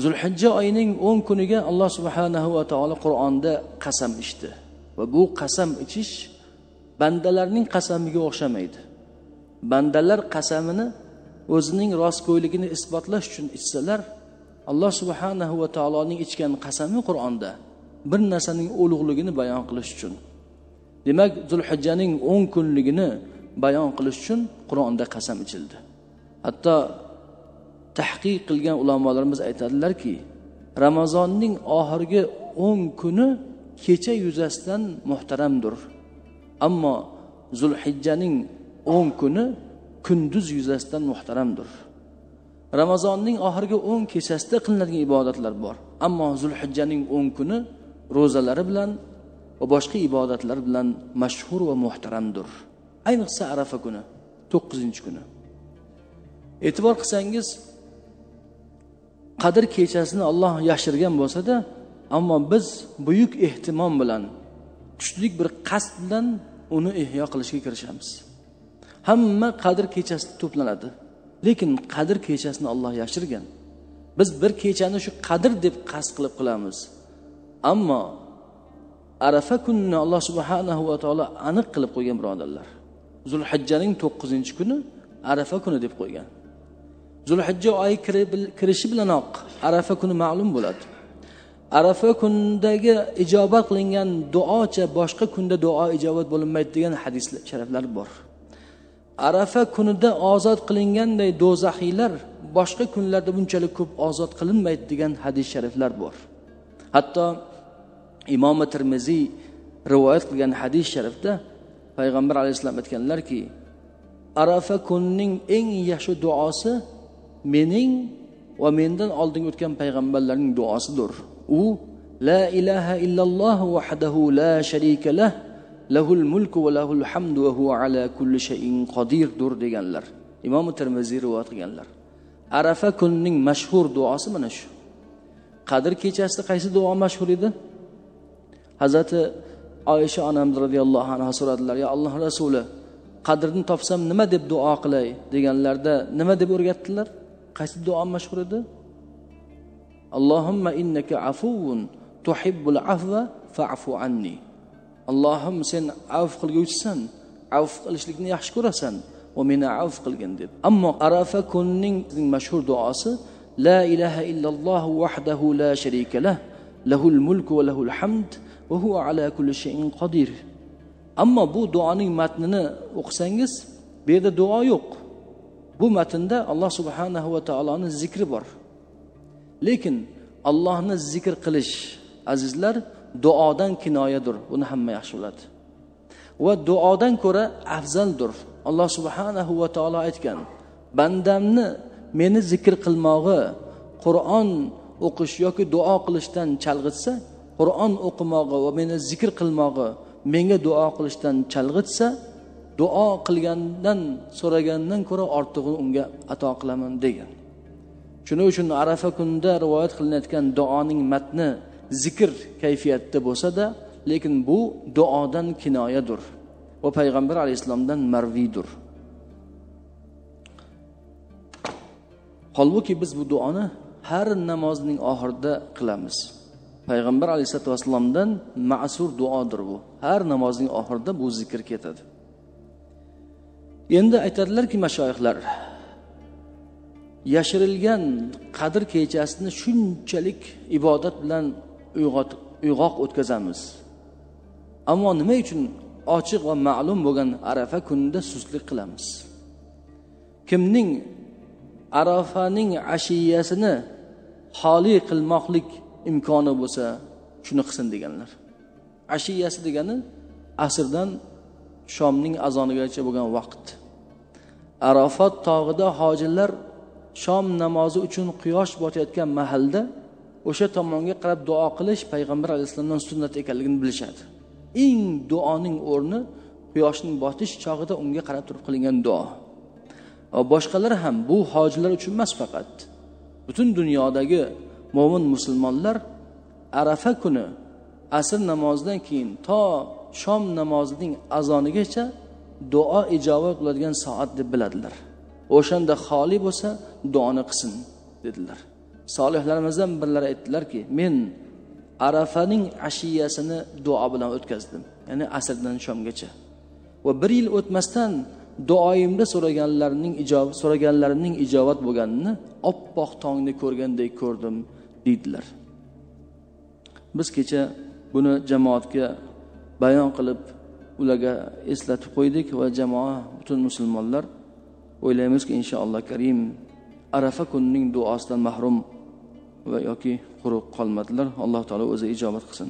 Zulhijja oyining 10 kuniga Alloh subhanahu va taolo Qur'onda qasam ichdi va bu qasam ichish bandalarning qasamiga o'xshamaydi. Bandalar qasamini o'zining rostgo'yligini isbotlash uchun ichsalar, Alloh subhanahu va taoloning ichgan qasami Qur'onda bir narsaning ulug'ligini bayon qilish uchun. Demak, Zulhijjaning 10 kunligini bayon qilish uchun Qur'onda qasam ichildi. Hatto tahqiq qilgan ulamolarimiz aytadilarki, Ramazonning oxirgi 10 kuni kecha yuzasidan muhtaramdir. Ammo Zulhijjaning 10 kuni kunduz yuzasidan muhtaramdir. Ramazonning oxirgi 10 kechasida qilinadigan ibodatlar bor. Ammo Zulhijjaning 10 kuni ro'zalari bilan va boshqa ibodatlar bilan mashhur va muhtaramdir. Ayniqsa Arafa kuni, 9-kuni. E'tibor qilsangiz, Qadr kechasini Alloh yashirgan bo'lsa-da, ammo biz buyuk ehtimom bilan, kuchli bir qasd bilan uni ihyo qilishga kirishamiz. Hamma Qadr kechasida to'planadi. Lekin Qadr kechasini Alloh yashirgan. Biz bir kechani shu Qadr deb qasd qilib qilamiz. Ammo Arafa kunini Alloh subhanahu va taolo aniq qilib qo'ygan, birodarlar. Zulhijjaning 9-kuni Arafa kuni deb qo'ygan. Zulhijja oyi kirishi bilanoq Arafa kuni ma'lum bo'ladi. Arafa kunidagi ijobat qilingan duocha boshqa kunda duo ijobat bo'linmaydi degan hadislar sharaflar bor. Arafa kunida ozod qilinganday do'zaxiylar boshqa kunlarda bunchalik ko'p ozod qilinmaydi degan hadis shariflar bor. Hatto Imom Termiziy rivoyat qilgan hadis sharifda Payg'ambar alayhissalom aytganlarki, Arafa kunining eng yaxshi duosi mening va mendan oldin o'tgan payg'ambarlarning duosidir. U la ilaha illalloh vahdahu la sharika lah, lahul mulku va lahul hamdu va huwa ala kulli shay'in qodirdir deganlar. Imom Termiziy rivoyat qilganlar. Arafa kunining mashhur duosi mana shu. Qadr kechasida qaysi duo mashhur edi? Hazrati Oysha onamiz radhiyallohu anha so'radilar: "Ya Alloh rasuli, qadrni topsam nima deb duo qilay?" deganlarda nima deb o'rgatdilar? Qaysi duo mashhur edi? Allohumma innaka afuvun tuhibbul afva fa'fu anni. Allohim, sen avf qilguvchisan, avf qilishlikni yaxshi ko'rasan va meni avf qilgin deb. Ammo Arafa kunining mashhur duosi la ilaha illalloh vahdahu la sharika lah, lahul mulku va lahul hamd va huwa ala kulli shay'in qodir. Ammo bu duoning matnini o'qisangiz, bu yerda duo yo'q. Bu matnda Alloh subhanahu va taoloning zikri bor. Lekin Allohni zikr qilish, azizlar, duodan kinoyadir. Buni hamma yaxshi biladi. Va duodan ko'ra afzaldir. Alloh subhanahu va taolo aytgan: bandamni meni zikr qilmog'i Qur'on o'qish yoki duo qilishdan chalg'itsa, Qur'on o'qimog'i va meni zikr qilmog'i menga duo qilishdan chalg'itsa, duo qilgandan so'ragandan ko'ra ortig'ini unga ato qilaman degan. Shuning uchun Arafa kunida rivoyat qilinayotgan duoning matni zikr kayfiyatida bo'lsa-da, lekin bu duodan kinoyadir va payg'ambar alayhissalomdan marviydir. Holbuki biz bu duoni har namozning oxirida qilamiz. Payg'ambar alayhissalatu vassalomdan ma'sur duodir bu. Har namozning oxirida bu zikr ketadi. Endi aytadilarki mashoyixlar, yashirilgan Qadr kechasini shunchalik ibodat bilan uyg'oq o'tkazamiz. Ammo nima uchun ochiq va ma'lum bo'lgan Arafa kunida sustlik qilamiz? Kimning Arafaning ashiyasini xoli qilmoqlik imkoni bo'lsa, shuni qilsin deganlar. Ashiyasi degani asrdan shomning azonigacha bo'lgan vaqt. Arafat tog'ida hojilar shom namozi uchun quyosh botayotgan mahalda o'sha tomonga qarab duo qilish payg'ambar alayhissalomdan sunnat ekanligini bilishadi. Eng duoning o'rni quyoshning botish chog'ida unga qarab turib qilingan duo. Va boshqalar ham, bu hojilar uchun emas faqat. Butun dunyodagi mo'min musulmonlar Arafa kuni asr namozidan keyin to shom namozining azonigacha duo ijobat bo'ladigan soat deb biladilar. O'shanda xoli bo'lsa duoni qilsin dedilar. Solihlarimizdan birlari aytdilarki, men Arafaning ashiyasini duo bilan o'tkazdim, ya'ni asrdan shomgacha. Va bir yil o'tmasdan duoyimda so'raganlarimning ijobat bo'lganini oppoq tongni ko'rgandek ko'rdim deydilar. Biz kecha buni jamoatga bayon qilib, ularga eslatib qo'ydik va jamoa, butun musulmonlar o'ylaymizki, inshaalloh karim Arafa kunining duosidan mahrum va yoki quruq qolmadilar. Alloh taolo o'zi ijobat qilsin.